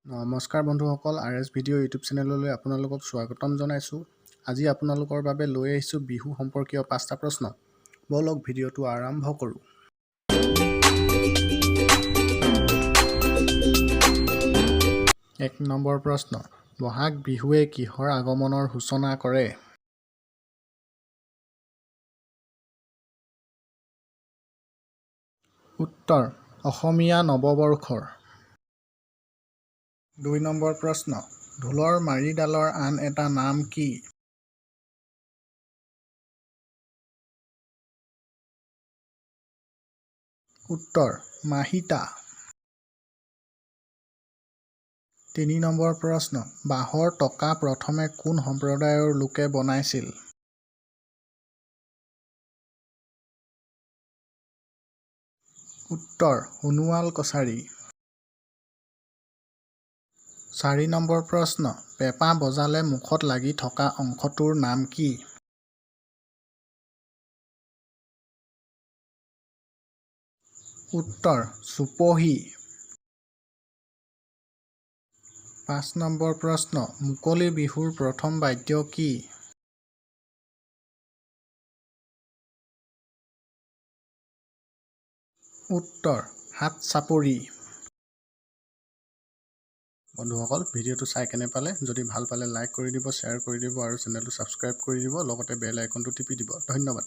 নমস্কাৰ বন্ধুসকল, R S video' YouTube চেনেললৈ আপোনালোকক স্বাগতম জনাইছোঁ। আজি আপোনালোকৰ বাবে লৈ আহিছোঁ বিহু সম্পৰ্কীয় পাঁচটা প্ৰশ্ন। ব'লক, ভিডিঅ'টো আৰম্ভ কৰোঁ। এক নম্বৰ প্ৰশ্ন, বহাগ বিহুৱে কিহৰ আগমনৰ সূচনা কৰে? উত্তৰ, অসমীয়া নৱবৰ্ষৰ। দুই নম্বৰ প্ৰশ্ন, ঢোলৰ মাৰিডালৰ আন এটা নাম কি? উত্তৰ, মাহিতা। তিনি নম্বৰ প্ৰশ্ন, বাঁহৰ টকা প্ৰথমে কোন সম্প্ৰদায়ৰ লোকে বনাইছিল? উত্তৰ, সোণোৱাল কছাৰী। চাৰি নম্বৰ প্ৰশ্ন, পেঁপা বজালে মুখত লাগি থকা অংশটোৰ নাম কি? উত্তৰ, চুপহি। পাঁচ নম্বৰ প্ৰশ্ন, মুকলি বিহুৰ প্ৰথম বাদ্য কি? উত্তৰ, হাত চাপৰি। বন্ধুসকল, ভিডিঅ'টো চাই কেনে পালে? যদি ভাল পালে লাইক কৰি দিব, শ্বেয়াৰ কৰি দিব আৰু চেনেলটো ছাবস্ক্ৰাইব কৰি দিব, লগতে বেল আইকনটো টিপি দিব। ধন্যবাদ।